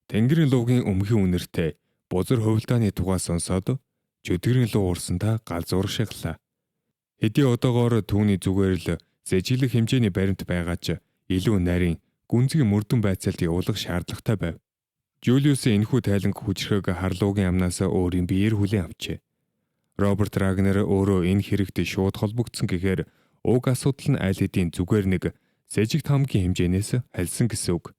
Тэнгэрийн луугийн өмгий үнэртэй бузар хувилдааны тугаас сонсоод чөтгөрийн луу урсандаа гал зураг шаглаа. Хэдий одоогоор түүний зүгээр л зэжиглэх хэмжээний баримт байгаа ч илүү нарийн гүнзгий мөрдөн байцаалт явуулах шаардлагатай байв. Жулиусын энэхүү тайланг хүчрхэг харлуугийн амнаас өөрийн биеэр хүлээн авчээ. Роберт Рагнер өөрөө энэ хэрэгт шууд холбогдсон гэхээр уг асуудал нь аль хэдийн зүгээр нэг сэжиг таамгийн хэмжээнээс хальсан гэсэн үг.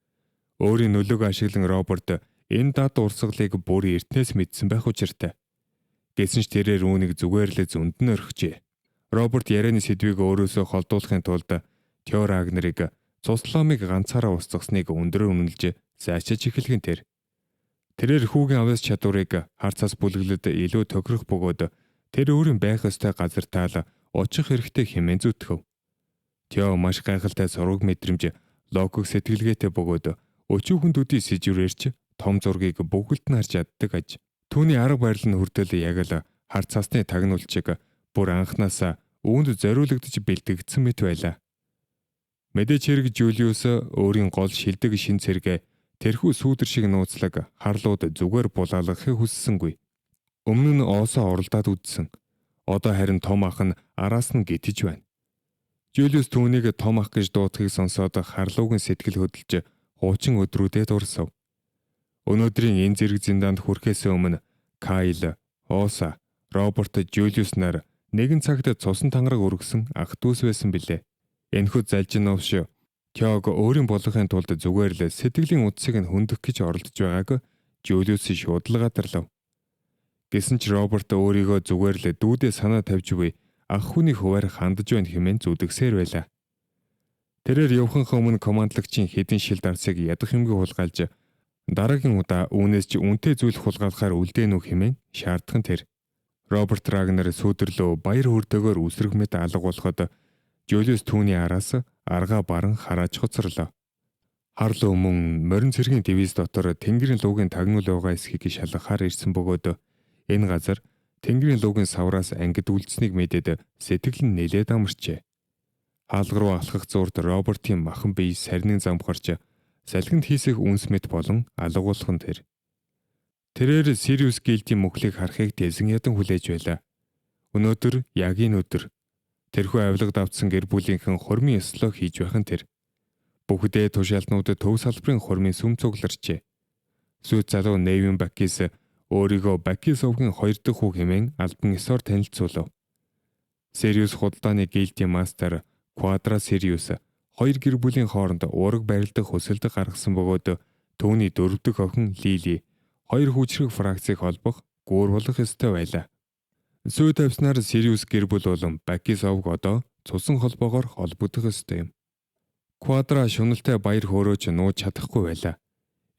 Өөрийн нөлөөгөө ашиглан Роберт энэ дад урсгалыг бүр эртнээс мэдсэн байх учиртай. Гэсэн ч тэрээр үүнийг зүгээр л зөнд нь орхижээ. Роберт ярианы сэдвийг өөрөөсөө холдуулахын тулд Тео Рагнерыг цуслаамыг ганцаараа устгасныг өндрөөр үнэлж зайчаж эхлэх нь тэр. Тэрээр хүүгийн авьяас чадварыг хар цас бүлэглэд илүү тохирох бөгөөд тэр өөрийн байх ёстой газар таал очих хэрэгтэй хэмээн зүтгэв. Тео маш гайхалтай сураг мэдрэмж, логик сэтгэлгээтэй бөгөөд өчүүхэн төдий сэжвэрч том зургийг бүгэлд нь харж чаддаг аж. Түүний арга барил нь хүртэл яг л хар цасны тагнуулчиг бүр анханасаа үүнд зориулагдаж бэлтгэгдсэн мэт байлаа. Мэдээч хэрэг Жулиус өөрийн гол шилдэг шин цэргээ тэрхүү сүүдэр шиг нууцлаг харлууд зүгээр булаалгахыг хүссэнгүй. Өмнө нь Оосоо оролдоод үзсэн. Одоо харин том ах нь араас нь гитэж байна. Жулиус түүнийг том ах гэж дуудахыг сонсоод харлуугийн сэтгэл хөдлөж хуучин өдрүүдэд дурсав. Өнөөдрийн энэ зэрэг зиндаанд хүрэхээс өмнө Кайл, Оса, Роберт, Жулиус нар нэгэн цагт цусан тангараг өргөсөн ах дүүс байсан билээ. Энэхүү залжиновш Теог өөрийн болгохын тулд зүгээр л сэтгэлийн утсыг нь хөндөх гэж оролдож байгааг Жулиус шууд л гадарлав. Гэсэн ч Роберт өөрийгөө зүгээр л дүүдээ санаа тавьж буй ах хүний хуваар хандаж байна хэмээн зүдгсээр байлаа. Тэрээр явхынхаа өмнө командлагчийн хэдэн шил дарсыг ядах юмгүй хулгайлж дараагийн удаа үүнээс ч үнэтэй зүйл хулгайлахаар үлдээнүү хэмээн шаардах нь тэр. Роберт Рагнер сүүдэрлөө баяр хүрдэгээр үсрэх мэт алга болоход Жулиус түүний араас аргаа баран харааж хоцорлоо. Харлуу мөн морин цэргийн дивиз дотор Тэнгэрийн луугийн тагнуул байгаа эсхийг шалгахаар ирсэн бөгөөд энэ газар Тэнгэрийн луугийн савраас ангид үлдсэнийг мэдээд сэтгэл нь нэлээд амарчээ. Хаалга руу алхах зурд Робертийн махан бие сарнин зам гарч салхинд хийсэх үнс мэт болон алга болох нь тэр. Тэрээр Сириус гилдийн мөхлийг харахыг дэлсэн ядан хүлээж байлаа. Өнөөдөр яг энэ өдөр тэрхүү авилга давтсан гэр бүлийнхэн хормын ёслоо хийж байх нь тэр. Бүхдээ тушаалтнуудад төв салбарын хормын сүм цугларчээ. Сүйт залуу Невин Бакис өөрийгөө Бакис овгийн хоёр дахь хүү хэмээн албан ёсоор танилцуулав. Сириус худалдааны гилдийн мастер Квадра Сириус хоёр гэр бүлийн хооронд уураг барилдах хүсэлт гаргасан бөгөөд түүний дөрөв дэх охин Лили хоёр хүчрэх фракцийг холбох гүүр болох ёстой байлаа. Сүй тавьснаар Сириус гэр бүл болон Бакис овг одоо цусан холбоогоор холбогдох ёстой юм. Квадра шуналтай баяр хөөрөөч нууж чадахгүй байлаа.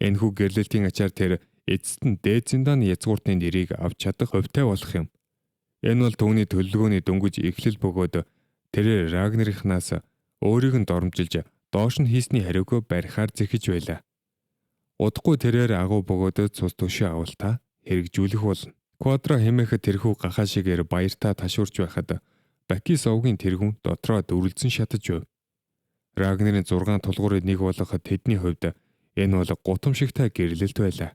Энэхүү гэрлэлтийн ачаар тэр эцэст нь дээд зиндааны язгууртны нэрийг авч чадах хувьтай болох юм. Энэ бол түүний төлөвлөгөөний дөнгөж эхлэл бөгөөд тэрээр Рагнерийнхнаас өөрийг нь доромжилж доош нь хийсний хариуг барихаар зэхэж байлаа. Удахгүй тэрээр агуу бөгөөд цус төшөө авалтаа хэрэгжүүлэх болно. Квадра хэмээх тэрхүү гахаа шигээр баяртаа ташуурч байхад Бакис овгийн тэргүүн дотроо дүрлзэн шатаж байв. Рагнерын 6 тулгуурын нэг болох тэдний хувьд энэ бол гутамшигтай гэрлэлт байлаа.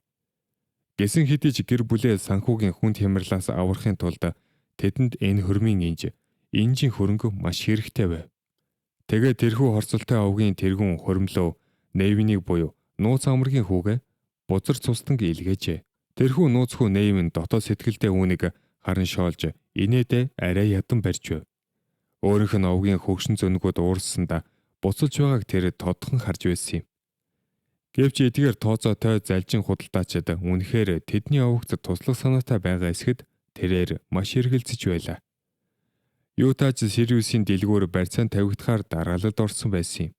Гэсэн хэдий ч гэр бүлээ санхүүгийн хүнд хямралаас аврахын тулд тэдэнд энэ хөрмийн инж, инжийн хөрөнгө маш хэрэгтэй байв. Тэгээд тэрхүү хорцолтой овгийн тэргүүн хөрмлөө Невинийг буюу нууц амаргийн хүүгээ бузар цустанг илгээжээ. Тэрхүү нууц хүү Невин дотоод сэтгэлдээ үүнийг харан шоолж инээдээ арай ядан барьж байв. Өөрийнх нь овгийн хөгшин зөнгүүд уурсандаа буцалж байгааг тэр тодхон харж байсан юм. Гэвч эдгээр тооцоотой залжин худалдаачид үнэхээр тэдний овогт туслах санаатай байгаа эсэхэд тэрээр маш эргэлзэж байлаа. Юутаач Сириусийн дэлгүүр барьцаан тавигдахаар дараалалд орсон байсан юм.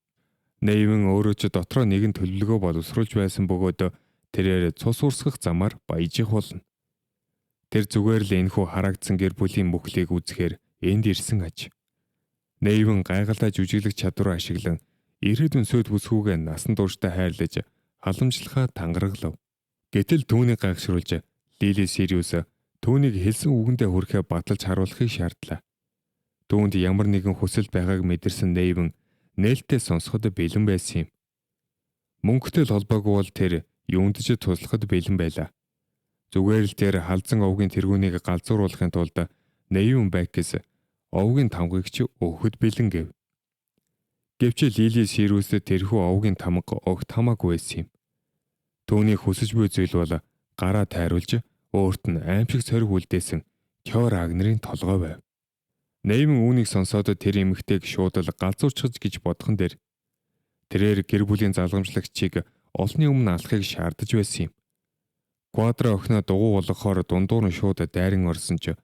Невин өөрөө ч дотроо нэгэн төлөвлөгөө боловсруулж байсан бөгөөд тэрээр цус урсгах замаар баяжих болно. Тэр зүгээр л энэхүү хараагдсан гэр бүлийн мөхлийг үзэхээр энд ирсэн аж. Невин гайхалтай жүжиглэх чадвараа ашиглан ирээдүйн сүйт бүсгүйгээ насан туршдаа хайрлаж халамжлахаа тангараглав. Гэтэл түүнийг гайхшруулж Лили Сириус түүнийг хэлсэн үгэндээ хүрэхээ баталж харуулахыг шаардлаа. Түүнд ямар нэгэн хүсэл байгааг мэдэрсэн Невин нээлттэй сонсоход бэлэн байсан юм. Мөнгөтэй л холбоогүй бол тэр юунд ч туслахад бэлэн байлаа. Зүгээр л тэр халзан овгийн тэргүүнийг галзууруулахын тулд Нэвэн Бакис овгийн тамгыг ч өгөхөд бэлэн гэв. Гэвч Лили Сириус тэрхүү овгийн тамга огт хамаагүй байсан юм. Түүний хүсэж буй зүйл бол гараа тайруулж өөрт нь аимшиг сориг үлдээсэн Тё Рагнарын толгой байв. Нэвэн үүнийг сонсоод тэр эмэгтэйг шууд л галзуурчхаж гэж бодхон дээр тэрээр гэр бүлийн залгамжлагчийг олонний өмнө алахыг шаардаж байсан юм. Квадра охиноо дугуй болгохоор дундуур нь шууд дайран орсон ч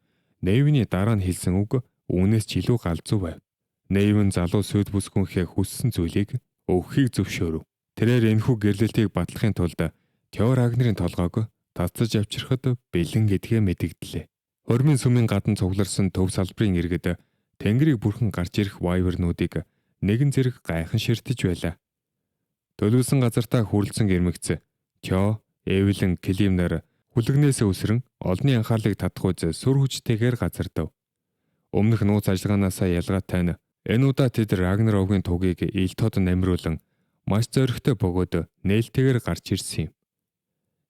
Нэвний дараа нь хэлсэн үг үүнээс ч илүү галзуу байв. Нэвэн залуу сүйд бүсгүнхээ хүссэн зүйлийг өгөхийг зөвшөөрөв. Тэрээр энэхүү гэрлэлтийг батлахын тулд Тео Рагнарын толгойг татсаж авчирхад бэлэн гэдгээ мэдэгдлээ. Хормын сүмийн гадна цугларсан төв салбарын иргэд тэнгэрийг бүрхэн гарч ирэх вайвернуудыг нэгэн зэрэг гайхан ширтэж байлаа. Төлөвлөсөн газартаа хүрлцэн ирмэгц Тео, Эвлин, Климнер хүлэгнээс өсрөн олонний анхаарлыг татах үз сүр хүчтэйгээр газардав. Өмнөх нууц ажиллагаанасаа ялгаатай нь энэ удаа тэд Рагнар овгийн тугийг ил тод намируулан маш зоригтой бөгөөд нээлттэйгээр гарч ирсэн юм.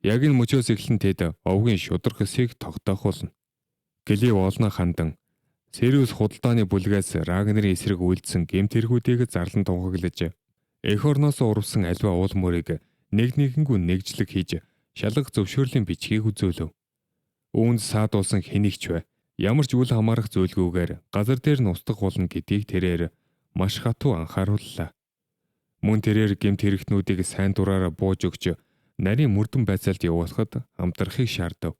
Яг энэ мөчөөс эхлэн тэд овгийн шударга эсийг тогтоох болно. Глив олноо хандан Сириус худалдааны бүлгээс Рагнарын эсрэг үйлдсэн гэмт тэргүүдийг зарлан тунхаглаж эх орноос урвсан альва уул мөрийг нэг нэгэнгүй нэгжлэг хийж шалгах зөвшөөрлийн бичгийг үзүүлв. Үүнд саадуулсан хэнийг ч бай. Ямар ч үл хамаарах зүйлгүйгээр газар дээр нь устгах болно гэдгийг тэрээр маш хатуу анхаарууллаа. Мөн тэрээр гэмт хэрэгтнүүдийг сайн дураараа бууж өгч нарийн мөрдөн байцаалд явуулахад хамтрахыг шаардав.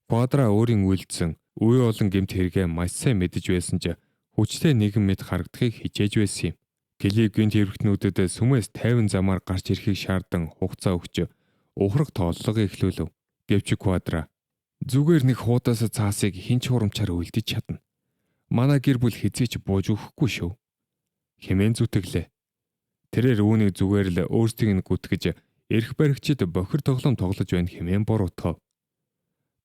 Квадра өөрийн үйлдсэн үе олон гэмт хэрэгээ маш сайн мэдэж байсан ч хүчтэй нэгэн мэд харагдахыг хичээж байсан юм. Клип гэмт хэрэгтнүүдэд сүмээс 50 замаар гарч ирэхийг шаардан хугацаа өгч ухрах тооллого эхлүүлв. Гэвч Квадра зүгээр нэг хуудаас цаасыг хэн ч хурамчаар үлдэж чадна. Манай гэр бүл хэзээ ч бууж өгөхгүй шүү. Хэмээн зүтгэлээ. Тэрээр үүнийг зүгээр л өөрсдийг нь гүтгэж эрх баригчид бохир тоглоом тоглож байна хэмээн буруутгав.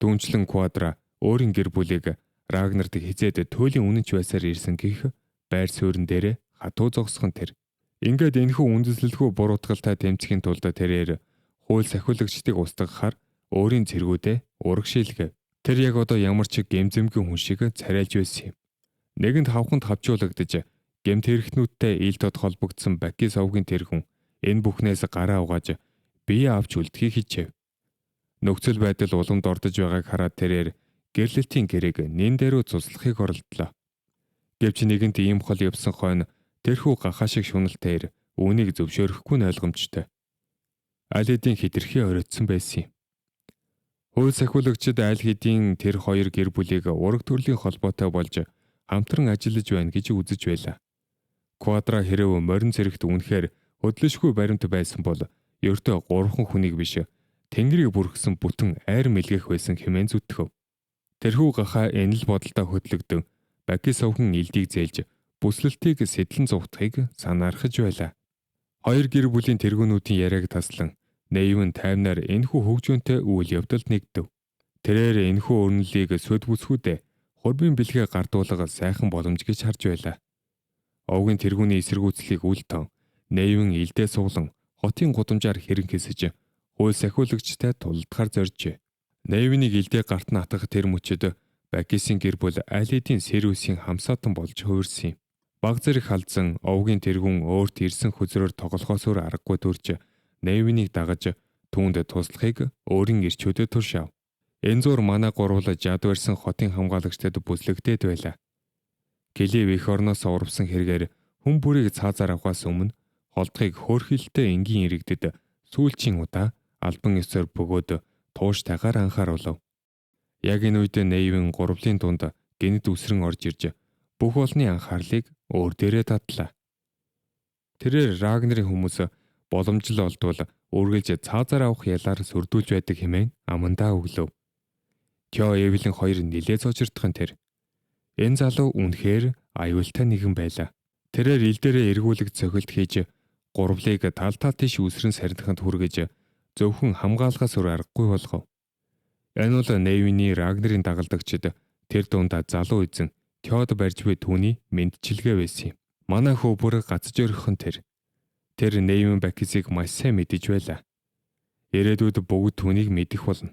Дүүнчлэн Квадра өөрийн гэр бүлийг Рагнарт хизээд туйлын үнэнч байсаар ирсэн гих байр суурин дээрээ хатуу зогсхон тэр. Ингээд энэхүү үндэслэлгүй буруутгалтай тэмцэхийн тулд тэрээр хууль сахиулагчдыг устгахаар өөрийн цэргүүдээ урагшилгэв. Тэр яг одоо ямар ч гэмзэмгийн хүн шиг царайлж байсан юм. Нэгэнд хавханд хавчуулагдаж гэмт хэрэгтнүүдтэй ил тод холбогдсон Бакис овгийн тэргүн энэ бүхнээс гараа угааж бие авч үлдэхийг хичээв. Нөхцөл байдал уламд ордож байгааг хараад тэрээр гэрлэлтийн гэрээг нэн дээрөө цуслахыг оролдлоо. Гэвч нэгэнт ийм хол явсан хойно тэрхүү гахаа шиг шуналтай үүнийг зөвшөөрөхгүй нь ойлгомжтой. Аль хэдийн хэтэрхий оройтсон байсан юм. Хууль сахиулагчид аль хэдийн тэр хоёр гэр бүлийг ураг төрлийн холбоотой болж хамтран ажиллаж байна гэж үзэж байлаа. Квадра хэрэв морин цэрэгт үнэхээр хөдлөшгүй баримт байсан бол ердөө 3 хүнийг биш тэнгэрийг бүрхсэн бүтэн айр мэлгэх байсан хэмээн зүтгэв. Тэрхүү гахаа энэ л бодолтой хөдлөгдөн Бакис овхон илдийг зээлж бүслэлтийг сэтлэн зугтахыг санаархаж байлаа. Хоёр гэр бүлийн тэргүүнүүдийн яриаг таслан Нэвэн таймнаар энэхүү хөгжөөнтэй үйл явдалд нэгдэв. Тэрээр энэхүү өрнөлийг сүд бүсгүүдээ хурбын бэлгээ гардуулга сайхан боломж гэж харж байлаа. Овгийн тэргүүний эсэргүүцлийг үл тон Нэвэн илдээ суглан хотын гудамжаар хэрэн хэсэж хууль сахиулагчтай тулалдахар зоржээ. Нэвнийг илдээ гарт нь атгах тэр мөчөд Бакисын гэр бүл аль хэдийн Сэрүүсийн хамсаатан болж хувирсан юм. Баг зэрэг халдсан овгийн тэргүүн өөрт ирсэн хөзрөөр тоглохоос өөр аргагүй төрж Нэвнийг дагаж түүнд туслахыг өөрийн эрчүүдэд туршаав. Энэ зур манай гурвал жад барьсан хотын хамгаалагчдад бүслэгдээд байлаа. Клив эх орноос урвсан хэрэгээр хүн бүрийг цаазаар авахаас өмнө холдохыг хөөрхөлтэй энгийн иргэдэд сүүлчийн удаа албан ёсоор бөгөөд тууштайгаар анхааруулв. Яг энэ үед Нэвэн гурвлын дунд гэнэт үсрэн орж ирж бүх олонний анхаарлыг өөр дээрээ татлаа. Тэрээр Рагнарын хүмүүс боломжтой олдвол үргэлж цаазаар авах ялаар сүрдүүлж байдаг хэмээн амандаа өглөв. Тё Эвлин хоёр нилээ цоожирдох нь тэр. Энэ залуу үнэхээр аюултай нэгэн байлаа. Тэрээр ил дээрээ эргүүлэг цохилт хийж гурвлыг тал тал тийш үсрэн сарниханд хүргэж зөвхөн хамгаалахаас өөр аргагүй болгов. Энэ бол Нэвиний Рагнарын дагалдагчид тэр дундаа залуу эзэн Теод барьж буй түүний мэндчилгээ байсан юм. Манай хүү бүр гацж өргөх нь тэр. Тэр Нэвин Бакисыг маш сайн мэдэж байлаа. Ирээдүйд бүгд түүнийг мэдэх болно.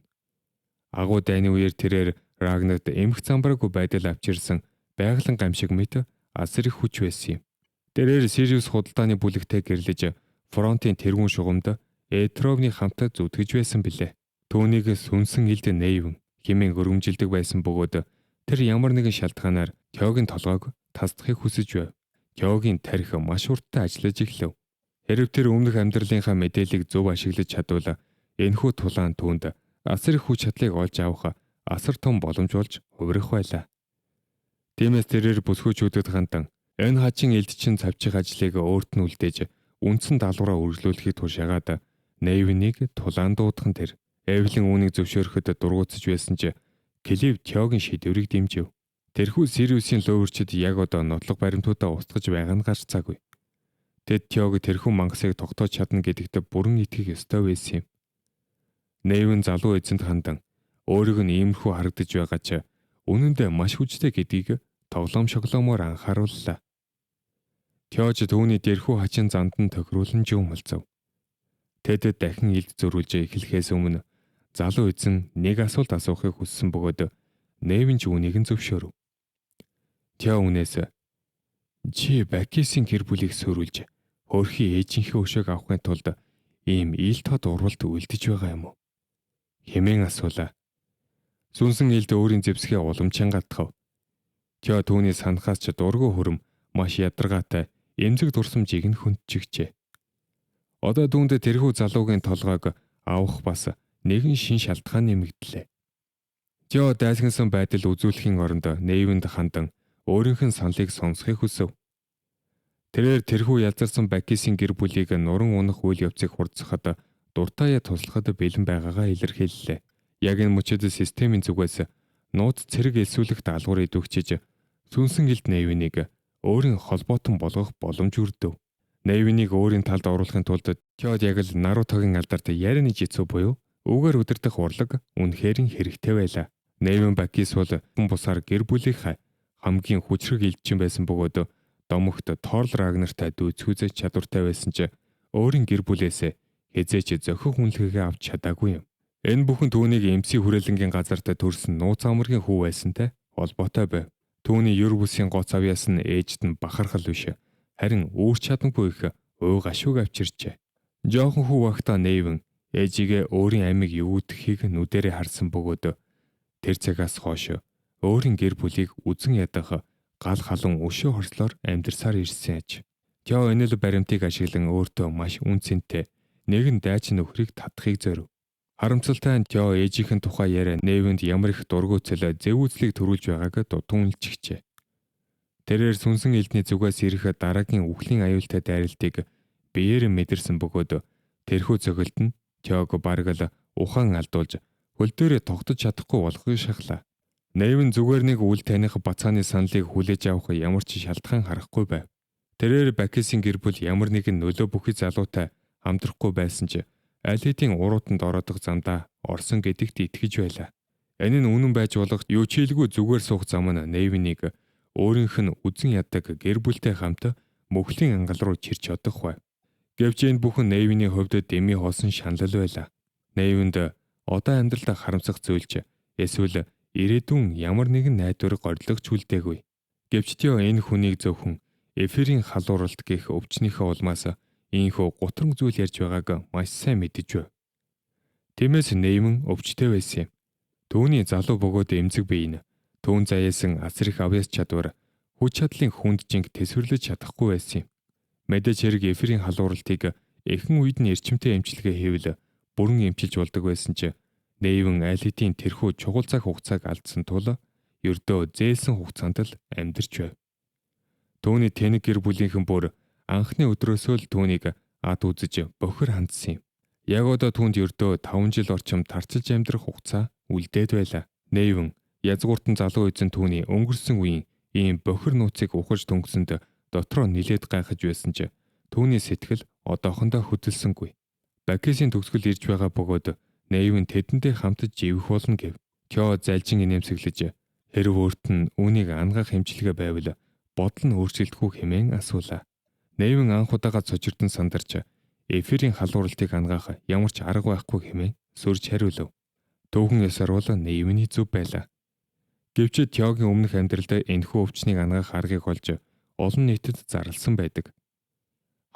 Агуу дайны үеэр тэрээр Рагнарт эмх замбраагүй байдал авчирсан байгалийн гамшиг мэт асар их хүч байсан юм. Тэрээр Сириус худалдааны бүлэгтэй гэрлэж фронтын тэргүүн шугамд Этровны хамт зүтгэж байсан билээ. Түүнийг сүнсэн илд Нейвен хэмээн өргөмжилдэг байсан бөгөөд тэр ямар нэгэн шалтгаанаар Теогийн толгойг тасдахыг хүсэж байв. Теогийн тархи маш хурдтай ажиллаж эхлэв. Хэрв тэр өмнөх амьдралынхаа мэдээллийг зөв ашиглаж чадвал энэхүү тулаан түүнд асар их хүч чадлыг олж авах асар том боломж болж хувирах байлаа. Тиймээс тэрээр бүсгүйчүүдэд хандан энэ хачин элдчин цавчих ажлыг өөрт нь үлдээж үндсэн даалгавраа үргэлжлүүлэхийг тушаагаад Нейвнийг тулаан дуудах нь тэр. Эвлин үүнийг зөвшөөрөхөд дургуутсаж байсан ч Клив Теогийн шийдвэрийг дэмжив. Тэрхүү Сириусийн лөөвөрчд яг одоо нотлох баримтуудаа устгаж байгаа нь гарцаагүй. Тэд Теог тэрхүү мангасыг тогтоож чадна гэдэгт бүрэн итгэх ёстой байсан юм. Нейвен залуу эзэнт хандан өөрийг нь иймэрхүү харагдаж байгаа ч үнэн дээр маш хүчтэй гэдгийг тоглоом шоглоомоор анхаарууллаа. Теож түүний дэрхүү хачин занд нь тохируулан жуумалцав. Тэд дахин илд зөрүүлж эхлэхээс өмнө залуу эзэн нэг асуулт асуухыг хүссэн бөгөөд Нэвин ч үүнийг нь зөвшөөрөв. Тео үнээс чи Бакисын гэр бүлийг сөрүүлж хөөрхий ээжийнхээ өшөөг авахын тулд ийм ил тод урвалд үлдэж байгаа юм уу? Хэмээн асуулаа. Сүнсэн илд өөрийн зэвсгээ улам чангатгав. Тео түүний санахаас ч дургүй хөрөм маш ядаргаатай эмзэг дурсамжийг нь хүндчихжээ. Одоо түүнд тэрхүү залуугийн толгойг авах бас нэгэн шин шалтгаан нэмэгдлээ. Тео дайсагнасан байдал үзүүлэхийн оронд Нейвэнд хандан өөрийнх нь саналыг сонсохыг хүсэв. Тэрээр тэрхүү ялзарсан Бакисын гэр бүлийг нуран унах үйл явцыг хурдсахад дуртаяа туслахад бэлэн байгаагаа илэрхийллээ. Яг энэ мөчид системийн зүгээс нууц цэрэг элсүүлэх даалгавар идэвхжиж сүнсэн илд Нейвнийг өөрийн холбоотон болгох боломж өрдөв. Нейвнийг өөрийн талд оруулахын тулд Теод яг л Нарутогийн алдарт ярианы жицүү буюу үгээр удирдах урлаг үнэхээр хэрэгтэй байлаа. Нейвен Бакис бол хүн бусаар гэр бүлийнхаа хамгийн хүчрэг элчин байсан бөгөөд домогт Торл Рагнартай дүйцэхүйцэх чадвартай байсан ч өөрийн гэр бүлээсээ хэзээ ч зохих үнэлгээгээ авч чадаагүй юм. Энэ бүхэн түүнийг эмсий хүрээлэнгийн газарт төрсэн нууц амаргийн хүү байсантай холбоотой байв. Түүний ер бүсийн гоц авьяас нь ээжд нь бахархал биш. Харин үүр чадамгүй их уй гашууг авчирчээ. Жохон хүү багтаа Нейвен ээжигээ өөрийн амийг эвүүдэхийг нүдэрээ харсан бөгөөд тэр цагаас хойш өөрийн гэр бүлийг үзен ядах гал халуун өшөө хорслоор амьдарсаар ирсэн аж. Тео энэ л баримтыг ашиглан өөртөө маш үн цэнтэй нэгэн дайчин нөхрийг татахыг зорив. Харамсалтай нь Тео ээжийнх нь тухай яриа Нейвэнд ямар их дургуйцэл зэвүүцлийг төрүүлж байгааг дутуу үнэлчихжээ. Тэрээр сүнсэн элдний зүгээс ирэх дараагийн үхлийн аюултай дайралтыг биеэр мэдэрсэн бөгөөд тэрхүү цохилт нь Теог бараг л ухаан алдуулж хөл дээрээ тогтож чадахгүй болохыг шахлаа. Нейвен зүгээр нэг үл таних бацааны саналыг хүлээж авах ямар ч шалтгаан харахгүй байв. Тэрээр Бакисын гэр бүл ямар нэгэн нөлөө бүхий залуутай хамтрахгүй байсан ч аль хэдийн уруутанд ороодох замдаа орсон гэдэгт итгэж байлаа. Энэ нь үнэн байж болох юу ч хийлгүй зүгээр суух зам нь Нейвнийг өөрийнх нь үзен яддаг гэр бүлтэй хамт мөхлийн ангал руу чирч одох байв. Гэвч энэ бүхэн Нейвний хувьд дэмий хоосон шаналл байлаа. Нейвэнд одоо амьдралдаа харамсах зүйлч эсвэл ирээдүйн ямар нэгэн найдвар горилгоч үлдээгүй. Гэвч Тео энэ хүнийг зөвхөн эфирийн халууралт гэх өвчнийхөө улмаас ийхүү гутранг зүйл ярьж байгааг маш сайн мэдэж байв. Тиймээс Неймэн өвчтэй байсан юм. Түүний залуу бөгөөд эмзэг бие нь түүн заяасан асар их авьяас чадвар хүч чадлын хүнд жинг төсвөрлөж чадахгүй байсан юм. Мэдээж хэрэг эфирийн халууралтыг эхэн үед нь эрчимтэй эмчилгээ хийвэл бүрэн эмчилж болдог байсан ч Нейвэн аль хэдийн тэрхүү чухал цаг хугацааг алдсан тул ердөө зээлсэн хугацаанд л амьдарч байв. Түүний тэнэг гэр бүлийнхэн бүр анхны өдрөөсөө л түүнийг ад үзэж бохир хандсан юм. Яг одоо түүнд ердөө 5 жил орчим тарчилж амьдрах хугацаа үлдээд байлаа. Нейвэн язгууртан залуу эзэн түүний өнгөрсөн үеийн ийм бохир нууцыг ухаж түнгэсэнд дотроо нилээд гайхаж байсан ч түүний сэтгэл одоохондоо хөдөлсөнгүй. Бакисын төгсгөл ирж байгаа бөгөөд Нейвэн тэдэнтэй хамт живэх болно гэв. Тео залжин инээмсэглэж хэрв өөрт нь үүнийг ангаах хэмжлэгээ байвал бодол нь өөрчлөлтгүй хэмээн асуулаа. Нейвэн анх удаага цочирдон сандарч эфирийн халууралтыг ангаах ямар ч арга байхгүй хэмээн сөрж хариулв. Түүхэн ёсоор бол Нейвний зөв байлаа. Гэвч Теогийн өмнөх амьдралд энэхүү өвчнийг ангаах аргыг олж олон нийтэд зарласан байдаг.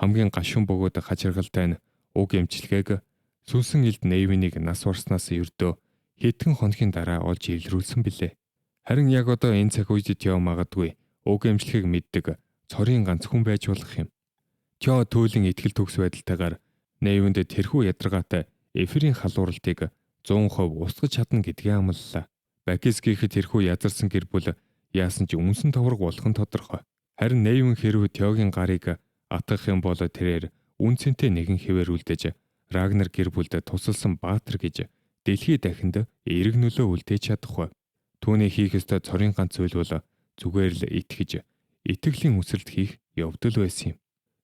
Хамгийн гашуун бөгөөд хачиргалтай нь уг эмчилгээг сүнсэн элд Нейвнийг нас барснаас ердөө хэдхэн хоногийн дараа олж илрүүлсэн билээ. Харин яг одоо энэ цаг үед Тео магадгүй уг эмчилгээг мэддэг цорын ганц хүн байж болох юм. Тео туйлын итгэл төгс байдалтайгаар Нейвэнд тэрхүү ядаргаатай эфирийн халууралтыг 100% устгаж чадна гэдгээ амлалаа. Бакис гэхэд тэрхүү язарсан гэр бүл яасан ч үнсэн товрог болох нь тодорхой. Харин Нейвэн хэрвээ Теогийн гарыг атгах юм бол тэрээр үн цэнтэй нэгэн хэвээр үлдээж Рагнар гэр бүлд тусалсан баатар гэж дэлхий дахинд эерэг нөлөө үлдээж чадах бай. Түүний хийх ёстой цорын ганц зүйл бол зүгээр л итгэж, итгэлийн үсрэлт хийх явдал байсан юм.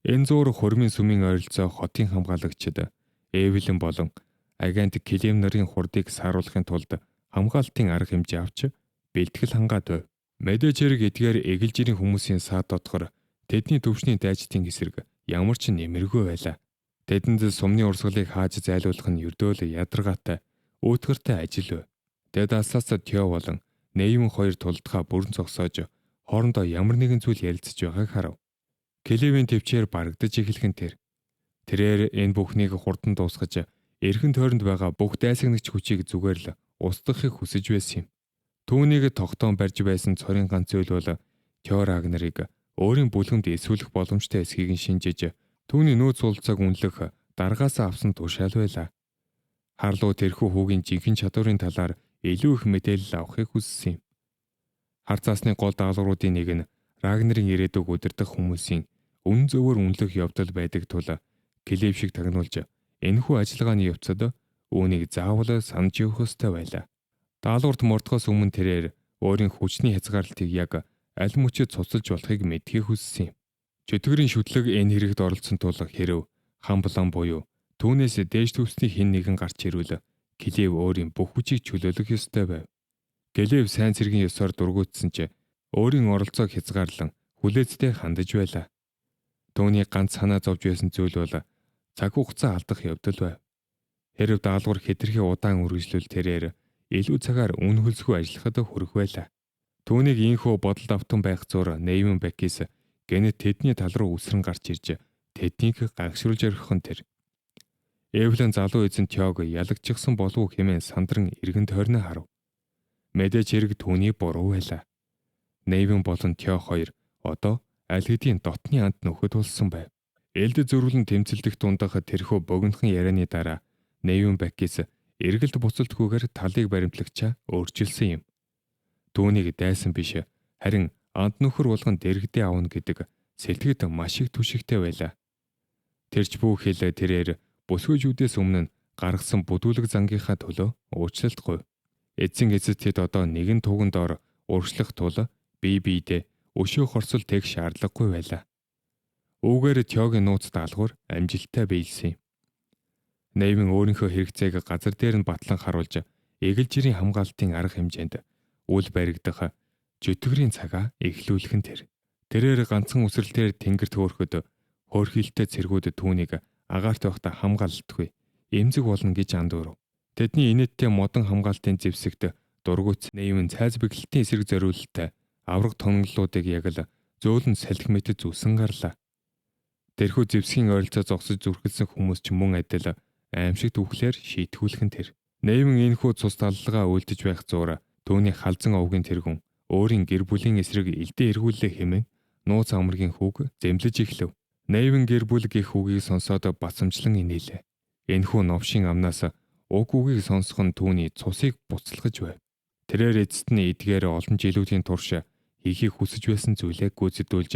Энэ зуур хормын сүмийн ойролцоо хотын хамгаалагчид Эвелин болон агент Клем нарын хурдыг сааруулахын тулд хамгаалтын арга хэмжээ авч бэлтгэл хангаад байв. Мэдээж хэрэг эдгээр эгэл жирийн хүмүүсийн саад дотгор тэдний төвшний дайчдын эсрэг ямар ч нэмэргүй байлаа. Тэдэнд сумны урсгалыг хааж зайлуулах нь ердөө л ядаргаатай, өөтгөртэй ажил байв. Тэд асаас Тео болон Нейвэн хоёр тулдхаа бүрэн зогсоож хоорондоо ямар нэгэн зүйл ярилцаж байгааг харав. Клевийн төвчээр барагдаж эхлэх нь тэр. Тэрээр энэ бүхнийг хурдан дуусгаж эргэн тойронд байгаа бүх дайсагнагч хүчийг зүгээр л устгахыг хүсэж байсан юм. Түүнийг тогтоон барьж байсан цорын ганц зүйл бол Тео Рагнарыг өөрийн бүлгэмд эсвүүлэх боломжтой эсхийг нь шинжиж түүний нөөц суулцааг үнэлэх даргаасаа авсан тушаал байлаа. Харлуу тэрхүү хүүгийн жинхэнэ чадварын талаар илүү их мэдээлэл авахыг хүссэн юм. Хар цаасны гол даалгавруудын нэг нь Рагнарын ирээдүг удирдах хүмүүсийн үнэн зөвөөр үнэлэх явдал байдаг тул Клев шиг тагнуулж энэхүү ажиллагааны явцад үүнийг заавал санаж явах ёстой байлаа. Даалгаварт мордохоос өмнө тэрээр өөрийн хүчний хязгаарлалтыг яг аль мөчөд цуцалж болохыг мэдхийг хүссэн юм. Чөтгөрийн шүтлэг энэ хэрэгт оролцсон тул хэрэв хамблан буюу түүнээс дээш төвсний хэн нэгэн гарч ирвэл Клев өөрийн бүх хүчийг чөлөөлөх ёстой байв. Клев сайн цэргийн ёсоор дургуутсан ч өөрийн оролцоог хязгаарлан хүлээцтэй хандаж байлаа. Түүний ганц санаа зовж байсан зүйл бол цаг хугацаа алдах явдал байв. Хэрэв даалгавар хэтэрхий удаан үргэлжлүүл тэрээр илүү цагаар үн хөлсгүй ажиллахад хүрэх байлаа. Түүнийг ийхүү бодолд автан байх зур Нейвен Бекис гэнэт тэдний тал руу үсрэн гарч ирж тэднийг гагшруулж орхих нь тэр. Эвлен залуу эзэн Теог ялагчихсан болов уу хэмээн сандран эргэн тойрноо харав. Мэдээж хэрэг түүний буруу байлаа. Нейвен болон Тео хоёр одоо аль хэдийн дотны анд нөхөд болсон байв. Элд зөрүүлэн тэмцэлдэх дундах тэрхүү богинохон ярианы дараа Нейвен Бекис эргэлт буцалтгүйгээр талыг баримтлагчаа өөрчилсөн юм. Түүнийг дайсан биш харин анд нөхөр болгон дэрэгдээ авна гэдэг сэлтгэд маш их түшигтэй байлаа. Тэрч бүх хэл тэрээр бүсгүйчүүдээс өмнө нь гаргасан бүдүүлэг зангийнхаа төлөө уучлалт говь. Эзэн эцэст тэд одоо нэгэн туган дор урагшлах тул бие биедээ өшөө хорсол тех шаардлагагүй байлаа. Үүгээр Теогийн нууц даалгавар амжилттай биелсэн юм. Нейвен өөрийнхөө хэрэгцээг газар дээр нь батлан харуулж эгэл жирийн хамгаалтын арга хэмжээнд үл баригдах чөтгөрийн цагаа эхлүүлэх нь тэр. Тэрээр ганцхан үсрэлтээр тэнгэрт хөөрөхөд хөөрхилтэй цэргүүд түүнийг агаарт байхдаа хамгаалалтгүй эмзэг болно гэж андуурв. Тэдний инээдтэй модон хамгаалтын зэвсэгт дургуйц Нейвен цайз бэглэлтийн эсрэг зориулалтай авраг тонголлуудыг яг л зөөлөн салхи мэт зүсэн гарлаа. Тэрхүү зэвсгийн ойролцоо зогсож зүрхэлсэн хүмүүс ч мөн адил аимшигт үхлээр шийтгүүлэх нь тэр. Нейвен энэхүү цус таллгаа үлдэж байх зуур түүний халзан овгийн тэргүн өөрийн гэр бүлийн эсрэг элдээ эргүүллээ хэмээн нууц амргийн хүүг зэмлэж эхлэв. Нейвен гэр бүл гэх үгийг сонсоод бацамжлан инээлээ. Энэхүү новшийн амнаас уг үгийг сонсох нь түүний цусыг буцалгаж байв. Тэрээр эцэст нь эдгээр олон жилүүдийн турш хийхийг хүсэж байсан зүйлээ гүйцэтгүүлж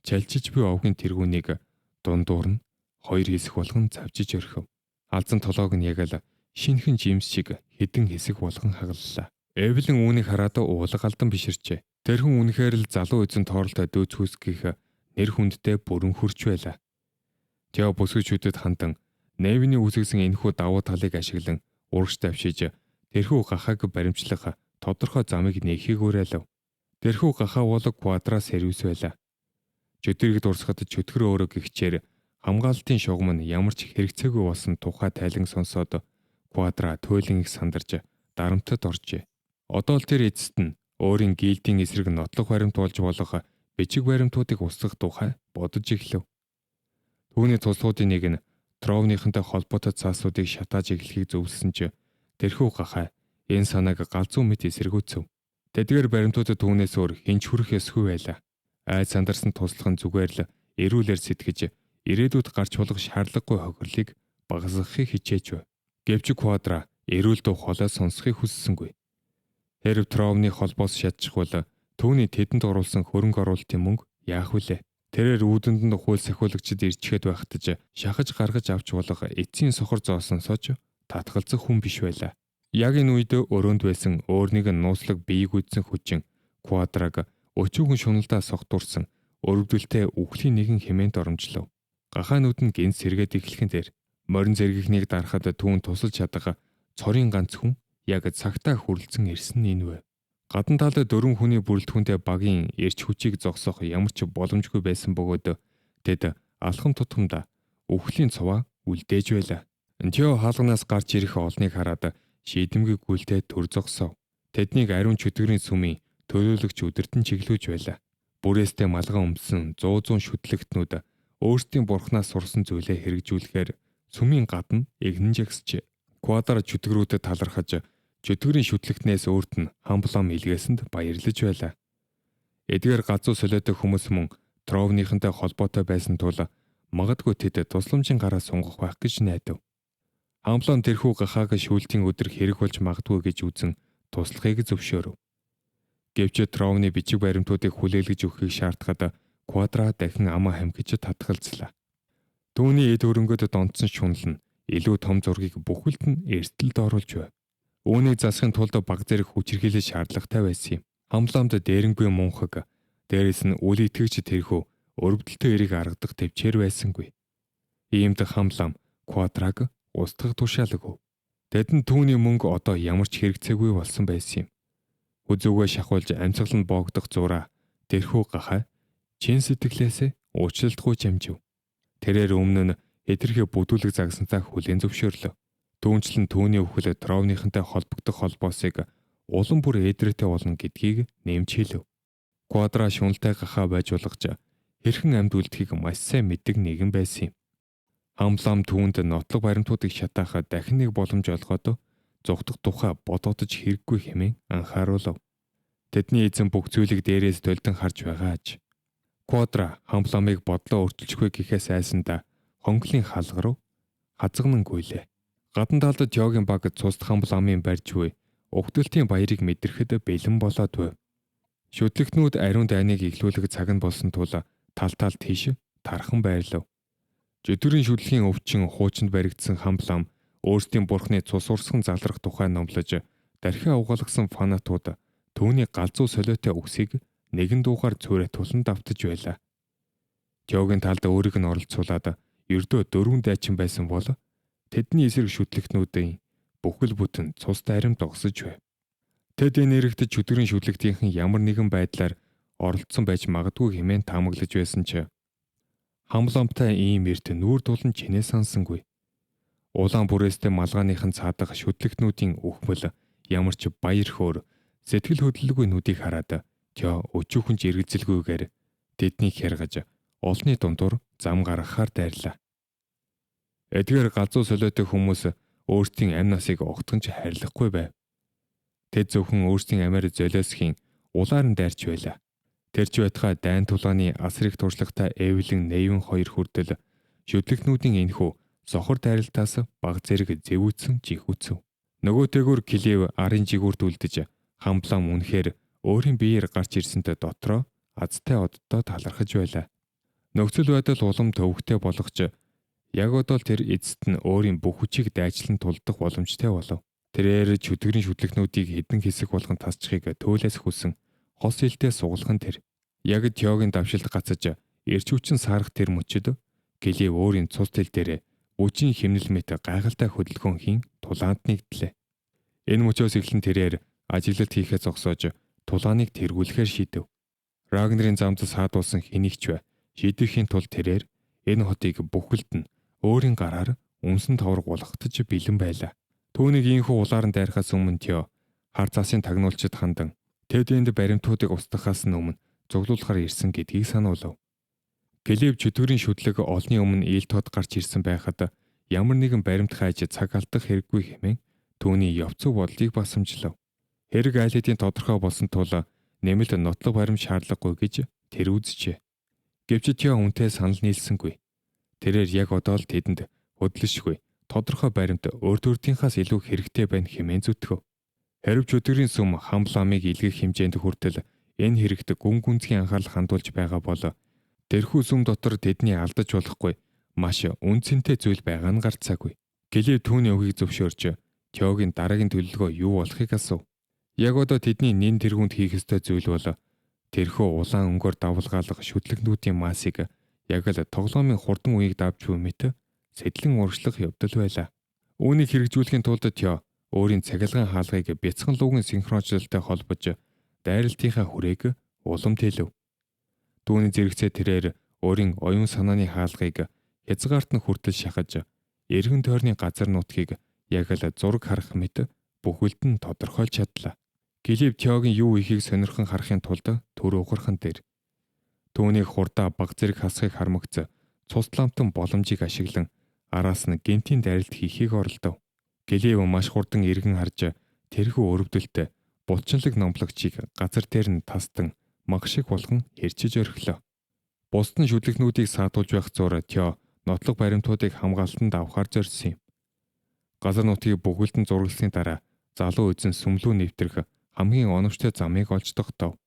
чалчиж буй овгийн тэргүүнийг дундуур нь хоёр хэсэг болгон завжиж орхив. Алзан толгойг нь яг л шинэхэн жимс шиг хэдэн хэсэг болгон хагаллаа. Эвлин үүнийг хараад уулга алдан биширчээ. Тэр хүн үнэхээр л залуу эзэн тооролтой дөөцхүүс гих нэр хүндтэй бүрэн хөрч байлаа. Тео бүсгүйчүүдэд хандан Невиний үүсгэсэн энэхүү давуу талыг ашиглан урагш давшиж тэрхүү гахааг баримтлах тодорхой замыг нээхийг уриалав. Тэрхүү гахаа бол квадра сервис байлаа. Чөтгөрийг дурсахад чөтгөр өөрөө гихчээр Хамгаалалтын шугам нь ямар ч хэрэгцээгүй болсон тухай тайлан сонсоод Квадра туйлын их сандарч дарамтад оржээ. Одоо л тэр эцэст нь өөрийн гильдийн эсрэг нотлох баримт болж болох бичиг баримтуудыг устгах тухай бодож эхлэв. Түүний туслахуудын нэг нь Тровныхонтой холбоотой цаасуудыг шатааж эхлэхийг зөвлөсөн ч тэрхүү гахай энэ санааг галзуу мэт эсэргүүцэв. Тэдгээр баримтуудад түүнээс өөр хэн ч хүрэх ёсгүй байлаа. Айд сандарсан туслах нь зүгээр л эрүүлэр сэтгэж ирээдүйд гарч болох шаардлагагүй хохирлыг багасгахыг хичээж байв. Гэвч Квадра эрүүл дуу хоолой сонсохыг хүссэнгүй. Хэрв Тровны холбоос шатчихвал түүний тэдэнд оруулсан хөрөнгө оруулалтын мөнгө яах вүлээ? Тэрээр үүдэнд нь хууль сахиулагчид ирчгээд байхад ч шахаж гаргаж авч болох эцсийн сохор зоосонсоо ч татгалзах хүн биш байлаа. Яг энэ үед өрөөнд байсан өөр нэгэн нууцлаг биеийг үдсэн хүчин Квадраг өчүүхэн шуналдаа согтуурсан өрөвдөлтэй үхлийн нэгэн хэмээнд оромжлов. Гахаанууд нь гинт сэргээд эхлэхэн дээр морин зэргийнхнийг дарахад түүн тусалж чадах цорын ганц хүн яг цагтаа хүрэлцэн ирсэн нь энэ вэ. Гадна талд дөрвөн хүний бүрэлдэхүүнтэй багийн эрч хүчийг зогсоох ямар ч боломжгүй байсан бөгөөд тэд алхам тутамдаа үхлийн цуваа үлдээж байлаа. Тео хаалганаас гарч ирэх олныг хараад шийдэмгий гүйлтэй төр зогсов. Тэднийг ариун чөтгөрийн сүмийн төлөөлөгч өдөртөн чиглүүлж байлаа. Бүрээстэй малгай өмсөн 100 шүтлэгтнүүд өөрсдийн бурхнаас сурсан зүйлээ хэрэгжүүлэхээр сүмийн гадна эгнэн жагсжээ. Квадра чөтгөрүүдэд талархаж чөтгөрийн шүтлэгтнээс өөрт нь хамблам илгээсэнд баярлаж байлаа. Эдгээр газуу солиотой хүмүүс мөн Тровныхонтой холбоотой байсан тул магадгүй тэд тусламжийн гараа сунгах байх гэж найдав. Хамблам тэрхүү гахааг шүүлтийн өдөр хэрэг болж магадгүй гэж үзэн туслахыг зөвшөөрөв. Гэвч Тровны бичиг баримтуудыг хүлээлгэж өгөхийг шаардахад Квадра дахин амаа хамхиж татгалзлаа. Түүний эд хөрөнгөд донтсон шунал нь илүү том зургийг бүхэлд нь эрсдэлд оруулж байв. Үүнийг засахын тулд баг зэрэг хүчирхийлэл шаардлагатай байсан юм. Хамламд дээрэнгүй мунхаг, дээрэс нь үл итгэгч тэрхүү өрөвдөлтөй эрийг аргадах төвчээр байсангүй. Иймд хамлам Квадраг устгах тушаал өгөв. Тэдэнд түүний мөнгө одоо ямар ч хэрэгцээгүй болсон байсан юм. Хүзүүгээ шахуулж амьсгал нь боогдох зураа тэрхүү гахай чин сэтгэлээсээ уучлалтгүй чамжив. Тэрээр өмнө нь хэтэрхий бүдүүлэг загсантаа хүлээн зөвшөөрлөө. Түүнчлэн түүний үхэл Тровныхонтой холбогдох холбоосыг улам бүр эдрээтэй болно гэдгийг нэмж хэлв. Квадра шуналтай гахаа байж болгож хэрхэн амьд үлдэхийг маш сайн мэддэг нэгэн байсан юм. Хамлам түүнд нотлох баримтуудыг шатаахад дахин нэг боломж олгоод зугтах тухай бодогдож хэрэггүй хэмээн анхааруулв. Тэдний эзэн бүх зүйлийг дээрээс толдон харж байгаа аж. Квадра хамламыг бодлоо өөрчилчихгүй гэхээс айсандаа хонглын хаалга руу хазганан гүйлээ. Гадна талд Теогийн баг цусд хамламын барьж буй угталтын баярыг мэдрэхэд бэлэн болоод байв. Шүтлэгтнүүд ариун дайныг эхлүүлэх цаг нь болсон тул тал тал тийш тархан байрлав. Жөтгөрийн шүтлэгийн өвчин хуучинд баригдсан хамлам өөрсдийн бурхны цус урсган залрах тухай номлож дархиа угаалгасан фанатууд түүний галзуу солиотой үгсийг нэгэн дуугаар цөөрэ тулан давтаж байлаа. Теогийн талд өөрийг нь оролцуулаад ердөө дөрвөн дайчин байсан бол тэдний эсрэг шүтлэгтнүүдийн бүхэл бүтэн цус дайрамд огсож байв. Тэд энэ эрэгт чөтгөрийн шүтлэгтийнхэн ямар нэгэн байдлаар оролцсон байж магадгүй хэмээн таамаглаж байсан ч хамламтай ийм эрт нүүр тулан чинээ сансангүй. Улаан бүрээстэй малгааныхан цаадах шүтлэгтнүүдийн үхмэл ямар ч баяр хөөр сэтгэл хөдлөлгүй нүдийг хараад Тео өчүүхэн ч эргэлзэлгүйгээр тэднийг хяргаж олны дундуур зам гаргахаар дайрлаа. Эдгээр галзуу солиотой хүмүүс өөрсдийн амь насыг огтхон ч хайрлахгүй байв. Тэд зөвхөн өөрсдийн амиар золиосхийн улаар нь дайрч байлаа. Тэр ч байтугай дайн тулааны асар их туршлагатай Эвлин Нэйвен хоёр хүртэл шүтлэгтнүүдийн энэхүү сохор дайралтаас баг зэрэг зэвүүцэн жихүүцв. Нөгөөтэйгүр Клив арын жигүүрт үлдэж хамблам үнэхээр өөрийн биеэр гарч ирсэнтэй дотроо азтай оддоо талархаж байлаа. Нөхцөл байдал улам төвөгтэй болгож яг одоо л тэр эцэст нь өөрийн бүх хүчийг дайчлан тулдах боломжтой болов. Тэрээр чөтгөрийн шүтлэгнүүдийг хэдэн хэсэг болгон тасчихыг төөлөөс хүсэн хос илтэй сугалах нь тэр. Яг Теогийн давшилт гацаж эрч хүчин саарах тэр мөчөд Клив өөрийн цус тэл дээр бүжийн химнэл мэт гайхалтай хөдөлгөөн хийн тулаанд нэгдлээ. Энэ мөчөөс эхлэн тэрээр ажиглалт хийхээ зогсоож тулааныг тэргүүлэхээр шийдэв. Рагнарын замд саадуулсан хэнийг ч бай шийдэхийн тулд тэрээр энэ хотыг бүхэлд нь өөрийн гараар үнсэн товрог улгатж бэлэн байлаа. Түүнийг ийхүү улаар нь дайрахаас өмнө Тео хар цасын тагнуулчид хандан тэд энд баримтуудыг устгахаас өмнө цуглуулахар ирсэн гэдгийг сануулв. Глеб чөтгөрийн шүтлэг олны өмнө ил тод гарч ирсэн байхад ямар нэгэн баримт хайж цаг алдах хэрэггүй хэмээн түүний явцуу бодлыг басамжлав. Хэрэг аль хэдийн тодорхой болсон тул нэмэлт нотлох баримт шаардлагагүй гэж тэр үзжээ. Гэвч Тео үнтэй санал нийлсэнгүй. Тэрээр яг одоо л тэдэнд хөдлөшгүй тодорхой баримт өөр төрдийнхаас илүү хэрэгтэй байна хэмээн зүтгэв. Хэрв чөтгөрийн сүм хамбламыг илгээх хэмжээнд хүртэл энэ хэрэгт гүн гүнзгий анхаарал хандуулж байгаа бол тэрхүү сүм дотор тэдний алдаж болохгүй маш үн цэнтэй зүйл байгаа нь гарцаагүй. Глеб түүний үгийг зөвшөөрч Теогийн дараагийн төлөвлөгөө юу болохыг асуув. Яг одоо тэдний нин тэргуунд хийх ёстой зүйл бол тэрхүү улаан өнгөөр давлгаалах шүтлэгнүүдийн массыг яг л тоглоомын хурдан үеийг давж буй мэт сэтлэн урагшлах явдал байлаа. Үүнийг хэрэгжүүлэхийн тулд Тео өөрийн цахилгаан хаалгыг бяцхан луугийн синхрончлалтай холбож дайралтынхаа хүрээг улам тэлв. Түүний зэрэгцээ тэрээр өөрийн оюун санааны хаалгыг хязгаарт нь хүртэл шахаж эргэн тойрны газар нутгийг яг л зураг харах мэт бүхэлд нь тодорхойлж чадлаа. Глеб Теогийн юу хийхийг сонирхон харахын тулд төр ухархан дээр түүнийг хурдаа баг зэрэг хасахыг хармагц цус ламтан боломжийг ашиглан араас нь гентийн дайралт хийхийг оролдов. Глеб маш хурдан эргэн харж тэрхүү өрөвдөлтөй булчинлаг номлогчийг газар дээр нь тастан маг шиг болгон хэрчиж орхилоо. Бусд нь шүлэгнүүдийг саатуулж байх зуур Тео нотлох баримтуудыг хамгаалтанд авахар зорьсон юм. Газар нутгийг бүхэлд нь зурагласны дараа залуу эзэн сүмлүү нэвтрэх хамгийн оновчтой замыг олж тогтов.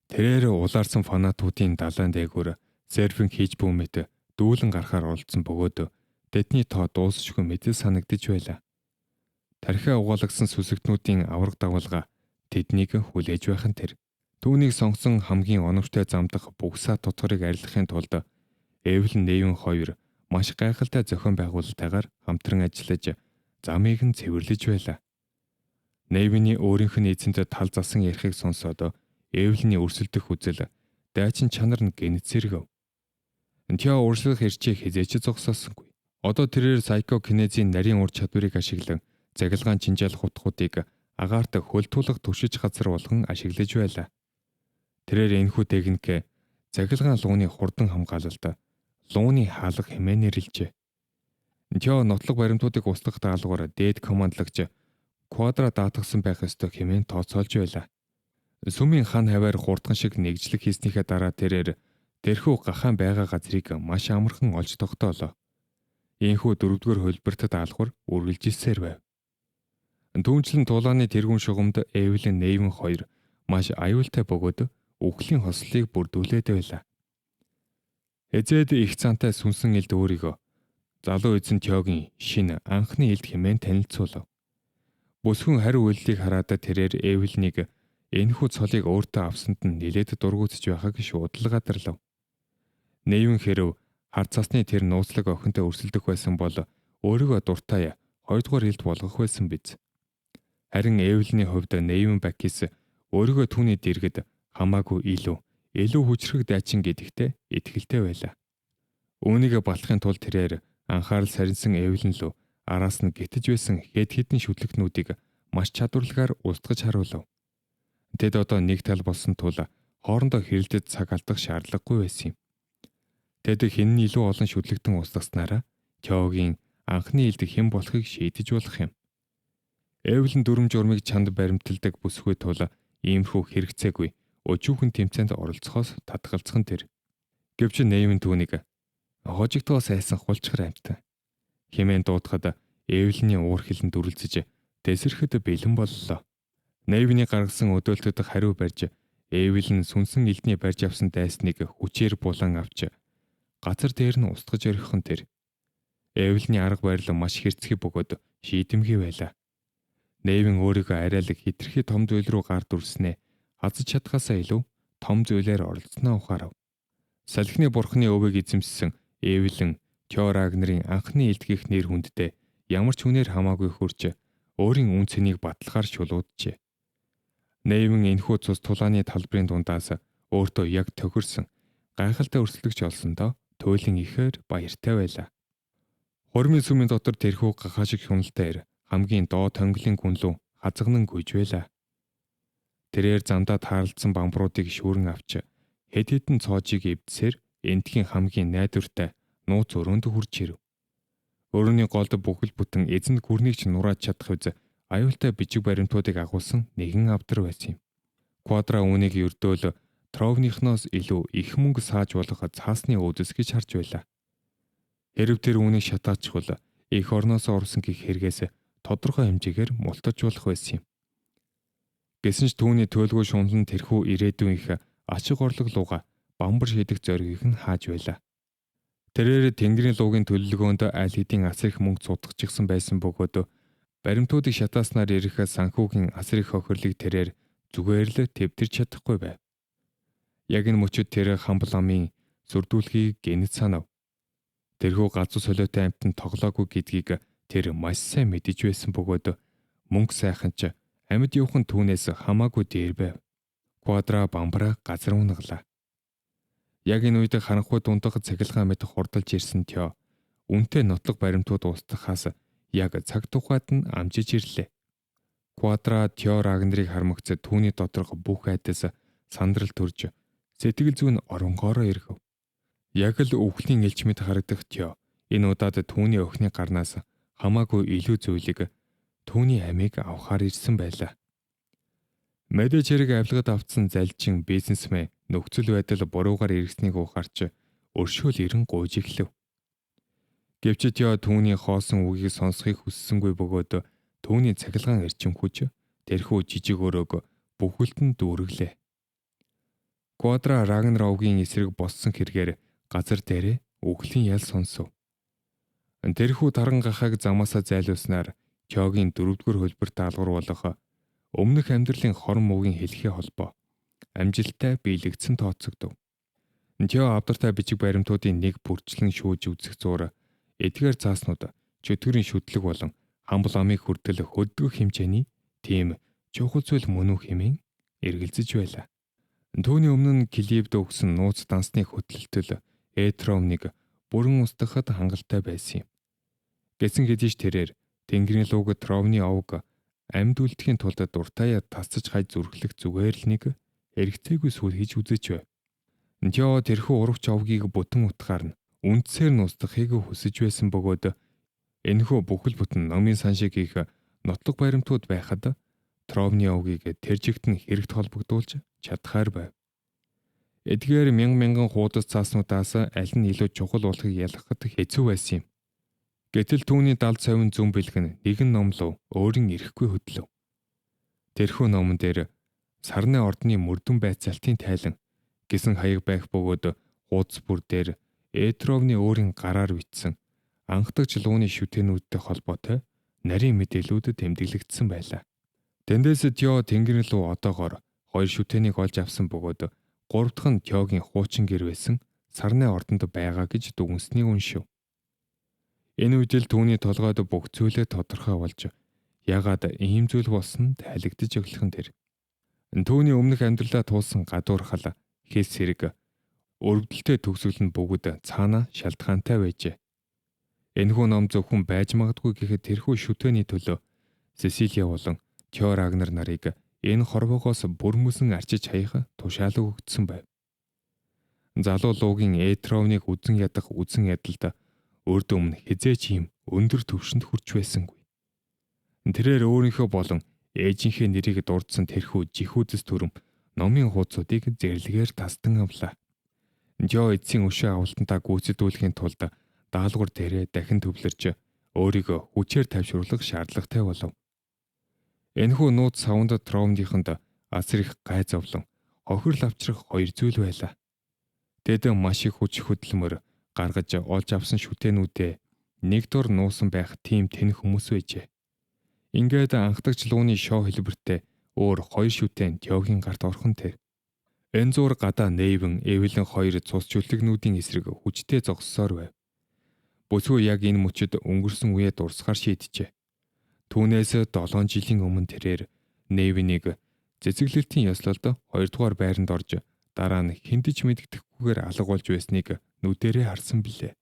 Тэрээр улаарсан фанатуудын далайн дээгүүр серфинг хийж буй мэт дүүлэн гарахаар оролцсон бөгөөд тэдний тоо дуусшгүй мэт санагдаж байлаа. Тархиа угаалгасан сүсэгтнүүдийн авраг дагуулга тэднийг хүлээж байх нь тэр. Түүнийг сонгосон хамгийн оновчтой замдах бүгсаа тутгарыг арилгахын тулд Эвлин Нэвэн хоёр маш гайхалтай зохион байгуулалтайгаар хамтран ажиллаж замыг нь цэвэрлэж байлаа. Нэвний өөрийнх нь эзэнт тал засан ярихыг сонсоод Эвлиний өрсөлдөх үзэл дайчин чанар нь гэнэт сэргэв. Тео урьдчилах эрчээ хэзээ ч зогсоосонгүй. Одоо тэрээр сайкокинезийн нарийн ур чадварыг ашиглан цахилгаан чинжаалах утгуудыг агаарт хөл тулах түшиж газар болгон ашиглаж байлаа. Тэрээр энэхүү техникээ цахилгаан лууны хурдан хамгаалалт, лууны хаалга хэмээн нэрлэжээ. Тео нотлох баримтуудыг устгах даалгавар дээд командлагч Квадра даатгсан байх ёстой хэмээн тооцоолж байлаа. Сүмийн хан хаваар хурдхан шиг нэгжлэг хийснийхээ дараа тэрээр тэрхүү гахаан байгаа газрыг маш амархан олж тогтоолоо. Ийхүү дөрөвдүгээр хөлбөрт даалгавар үргэлжилсээр байв. Түүнчлэн тулааны тэргүүн шугамд Эвлин Нэйвен хоёр маш аюултай бөгөөд үхлийн хослолыг бүрдүүлээд байлаа. Эзэд их цантай сүнсэн элд өөрийгөө залуу эзэн Теогийн шинэ анхны элд хэмээн танилцуулав. Бүсгүн хариу үйлдэлийг хараад тэрээр Эвлинийг энэхүү цолыг өөртөө авсанд нь нилээд дургуутж байхаг шууд л гадарлав. Нэвэн хэрэв хар цасны тэр нууцлаг охинтой өрсөлдөх байсан бол өөрийгөө дуртай хоёрдугаар элд болгох байсан биз. Харин Эвлиний хувьд Нэвэн Бакис өөрийгөө түүний дэргэд хамаагүй илүү хүчрэх дайчин гэдэгтээ итгэлтэй байлаа. Үүнийг балахын тулд тэрээр анхаарал сарнсан Эвлин лөө араас нь гитэж байсан хэд хэдэн шүтлэгтнүүдийг маш чадварлагаар устгаж харуулв. Тэд одоо нэг тал болсон тул хоорондоо хэрэлдэж цаг алдах шаардлагагүй байсан юм. Тэд хэн нь илүү олон шүтлэгтэн устгаснараа Теогийн анхны элдэг хэн болохыг шийдэж болох юм. Эвлин дүрм журмыг чанд баримталдаг бүсгүй тул иймэрхүү хэрэгцээгүй өчүүхэн тэмцээнд оролцохоос татгалзах нь тэр. Гэвч Нэйвэн түүнийг хожигдгоос айсан хулчгар амьтан хэмээн дуудахад Эвлиний уур хилэн дүрлцэж тэсрэхэд бэлэн боллоо. Нэйвний гаргасан өдөөлтөд хариу барьж Эвлин сүнсэн элдний барьж авсан дайсныг хүчээр булан авч газар дээр нь устгаж орхих нь тэр. Эвлиний арга барил маш хэрцгий бөгөөд шийдэмгий байлаа. Нэйвэн өөрийгөө арайлаг хитрхи том зүйл рүү гар дүрснээ хазаж чадхаасаа илүү том зүйлээр оролцсноо ухаарав. Салхины бурхны өвийг эзэмссэн Эвлин Тео Рагнарын анхны элдгийх нэр хүндтэй ямар ч хүнээр хамаагүй хөрч өөрийн үн цэнийг баталгаар шулууджээ. Нэйвэн энэхүү цус тулааны талбарын дундаас өөртөө яг тохирсон гайхалтай өрсөлдөгч олсондоо туйлын ихээр баяртай байлаа. Хормын сүмийн дотор тэрхүү гахаа шиг хюналтай хамгийн доод тонголын гүн лүү хазагнан гүйж байлаа. Тэрээр замдаа таарлцсан бамбруудыг шүүрэн авч хэд хэдэн цоожийг эвдсээр эндхийн хамгийн найдвартай нууц өрөөнд хүрч ирэв. Өрөөний голд бүхэл бүтэн эзэнд гүрнийг ч нурааж чадах үз аюултай бичиг баримтуудыг агуулсан нэгэн авдар байсан юм. Квадра үүнийг ердөөл Тровныхноос илүү их мөнгө сааж болох цаасны өөдөс гэж харж байлаа. Хэрв тэр үүнийг шатаачихвал эх орноос орсон гих хэрэгээс тодорхой хэмжээгээр мултаж болох байсан юм. Гэсэн ч түүний туйлгүй шунал нь тэрхүү ирээдүйн их ашиг орлого луга бамбар шийдэх зоригийг нь хааж байлаа. Тэрээр Тэнгэрийн луугийн төлөвлөгөөнд аль хэдийн асар их мөнгө цудгачихсан байсан бөгөөд баримтуудыг шатааснаар ирэх санхүүгийн асар их хохирлыг тэрээр зүгээр л тэвтэрч чадахгүй байв. Яг энэ мөчид тэр хамбал амын сүрдүүлгийг гэнэт санав. Тэрхүү галзуу солиотой амьтан тоглоогүй гэдгийг тэр маш сайн мэдэж байсан бөгөөд мөнгө сайхан ч амьд явах нь түүнээс хамаагүй дээр байв. Квадра бамбара газар унаглаа. Яг энэ үед харанхуй дундах цахилгаан мэт хурдалж ирсэн Тё үнтэй нотлох баримтууд устгахаас яг цаг тухайд нь амжиж ирлээ. Квадра Тё Рагнарыг хармагц түүний доторх бүх айдас сандрал төрж сэтгэл зүйн оронгоороо ирэв. Яг л өвхлийн элч мэт харагдах Тё энэ удаад түүний охины гарнаас хамаагүй илүү зүйлийг түүний амийг авахар ирсэн байлаа. Мэдээж хэрэг авилгад автсан залжин бизнесмен нөхцөл байдал буруугаар эргэснийг ухаарч өршөөл ирэн гуйж эхлэв. Гэвч Тё түүний хоосон үгийг сонсохыг хүссэнгүй бөгөөд түүний цахилгаан эрчим хүч тэрхүү жижиг өрөөг бүхэлд нь дүүргэлээ. Квадра Рагнар овгийн эсрэг боссон хэрэгээр газар дээрээ үхлийн ял сонсов. Тэрхүү тарган гахааг замаасаа зайлуулснаар Тёгийн дөрөвдүгээр хөлбөр даалгавар болох өмнөх амьдралын хорон муугийн хэлхээ холбоо амжилттай биелэгдсэн тооцогдов. Тё авдартай бичиг баримтуудын нэг бүрчлэн шүүж үзэх зуур эдгээр цааснууд чөтгөрийн шүтлэг болон хамбал амыг хүртэл хөдгөх хэмжээний тийм чухал зүйл мөн үү хэмээн эргэлзэж байлаа. Түүний өмнө нь Кливд өгсөн нууц дансны хөдлөлтөл Этромныг бүрэн устгахад хангалттай байсан юм. Гэсэн хэдий ч тэрээр Тэнгэрийн лууг Тровны овг амьд үлдэхийн тулд дуртаяа тасцаж хаж зүрхлэх зүгээр л нэг хэрэгцээгүй сүл хийж үзэж байв. Тё тэрхүү урагч овгийг бүтэн утгаар нь үндсээр нь устгахыг хүсэж байсан бөгөөд энэхүү бүхэл бүтэн номын сан шиг их нотлох баримтууд байхад Тровны овгийг тэр жигт нь хэрэгт холбогдуулж чадхаар байв. Эдгээр мянган мянган хуудас цааснуудаас аль нь илүү чухал болохыг ялгахад хэцүү байсан юм. Гэтэл түүний 70 совин зүүн бэлэг нь нэгэн ном руу өөрийн ирэхгүй хөдлөв. Тэрхүү номон дээр сарны ордны мөрдөн байцаалтын тайлан гэсэн хаяг байх бөгөөд хуудас бүр дээр Этровны өөрийн гараар бичсэн анхдагч лууны шүтээнүүдтэй холбоотой нарийн мэдээлүүд тэмдэглэгдсэн байлаа. Тэндээс Тё тэнгэрийн луу одоогоор хоёр шүтээнийг олж авсан бөгөөд гурав дахь нь Тёгийн хуучин гэр байсан сарны ордонд байгаа гэж дүгнснийг уншив. Энэ үед л түүний толгойд бүх зүйлээ тодорхой болж ягаад ийм зүйл болсон тайлэгдэж эхлэх нь тэр. Түүний өмнөх амьдралаа туулсан гадуурхал, хэл сэрэг, өрөвдөлтэй төгсгөл нь бүгд цаана шалтгаантай байжээ. Энэхүү ном зөвхөн байж магадгүй гэхэд тэрхүү шүтээний төлөө Сесилия болон Тё Рагнар нарыг энэ хорвоогоос бүрмөсөн арчиж хаях тушаал өгөгдсөн байв. Залуу луугийн Этровныг үзен ядах үзен ядалд урд өмнө хизээч ийм өндөр түвшинд хүрч байсангүй. Тэрээр өөрийнхөө болон ээжийнхээ нэрийг дурдсан тэрхүү жихүүдэс төрөм номын хуудсуудыг зэрлэгээр тастан авлаа. Жо эцсийн өшөө авалтантаа гүйцэтгүүлэхийн тулд даалгавар дээрээ дахин төвлөрч өөрийгөө хүчээр тайвшруулах шаардлагатай болов. Энэхүү нууц савнд Тромдийнхонд асар их гай зовлон, хохирол авчрах хоёр зүйл байлаа. Тэд маш их хүч хөдөлмөр гаргаж олж авсан шүтээнүүдээ нэг дор нуусан байх тийм тэнх хүмүүс байжээ. Ингээд анхдагч лууны шоу хэлбэртэй өөр хоёр шүтээн Тёгийн гарт орхон тэр. Энэ зуур гадаа Нейвен, Эвелин хоёр цус чүлэгнүүдийн эсрэг хүчтэй зогссоор байв. Бүсгүй яг энэ мөчид өнгөрсөн үеэ дурсахаар шийджээ. Түүнээс 7 жилийн өмнө тэрээр Нейвенийг цэцэглэлтийн ёслолд 2 дугаар байранд орж дараа нь хиндэж мэддэхгүйгээр алга болж байсныг нүдэрээ харсан билээ.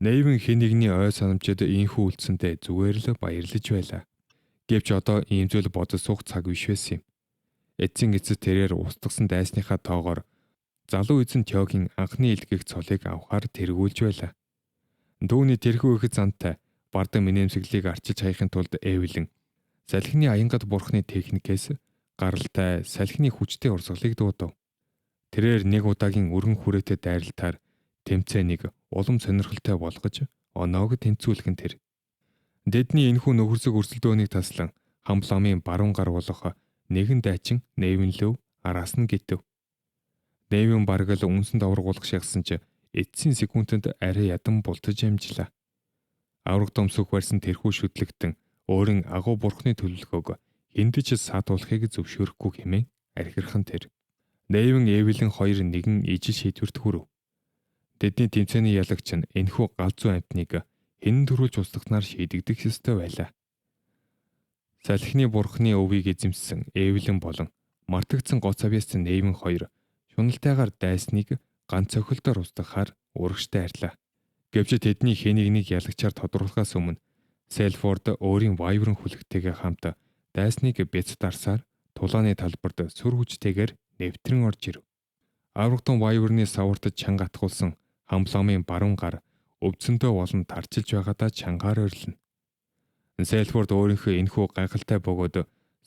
Нэйвэн хэн нэгний ой санамжид ийхүү үлдсэндээ зүгээр л баярлаж байлаа. Гэвч одоо ийм зүйл бодож суух цаг биш байсан юм. Эцсийн эцэс тэрээр устгасан дайсныхаа тоогоор залуу эзэн Тёгийн анхны илгээх цолыг авахар тэргүүлж байлаа. Түүний тэрхүү их зантай бардан минэмсэглийг арчилж хаяхын тулд Эвлин салхины аянгад бурхны техникээс гаралтай салхины хүчтэй урсгалыг дуудав. Тэрээр нэг удаагийн өргөн хүрээтэй дайралтаар тэмцээнийг улам сонирхолтой болгож оноог тэнцвүүлэх нь тэр. Тэдний энэхүү нөхөрсөг өрсөлдөөнийг таслан хамбламын баруун гар болох нэгэн дайчин Нэвен лөө араас нь гитв. Нэвен бараг л үнсэнд аваргуулах шахсан ч эцсийн секундэд арай ядан бултаж амжлаа. Авраг домсөх барьсан тэрхүү шүтлэгтэн өөрийн агуу бурхны төлөвлөгөөг хэндэж саатуулахыг зөвшөөрөхгүй хэмээн архирхан тэр. Нэвен Эвелин хоёр нэгэн ижил шийдвэрт хүрв. Тэдний тэмцээний ялагч нь энэхүү галзуу амьтныг хинэн төрүүлж устгахнаар шийдэгдэх ёстой байлаа. Салхины бурхны өвийг эзэмссэн Эвелин болон мартагдсан гоц авьяастай Нэвен хоёр шуналтайгаар дайсныг ганц цохилдоор устгахаар урагштай арилаа. Гэвч тэдний хэн нэгнийг ялагчаар тодруулахаас өмнө Селфорд өөрийн Wyvern хүлэгтэйгээ хамт дайсныг бяц дарсаар тулааны талбарт сүр хүчтэйгээр нэвтрэн орж ирэв. Аврагдсан Wyvern-ы саварт чанга атгуулсан хамбламын баруун гар өвдсөндөө болон тарчилж байгаадаа чангаар ойрлно. Селфорд өөрийнхөө энэхүү гайхалтай бөгөөд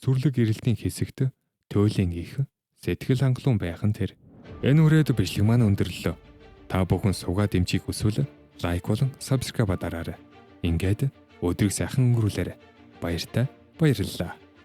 сүрлэг эрэлтийн хэсэгт туйлын их сэтгэл хангалуун байх нь тэр. Энэ үрээд бичлэг маань өндөрлөлөө. Та бүхэн суугаа дэмжих хүсвэл лайк болон subscribe дараарай. Ингээд өдрийг сайхан өнгөрүүлээрэй. Баяртай баярлалаа.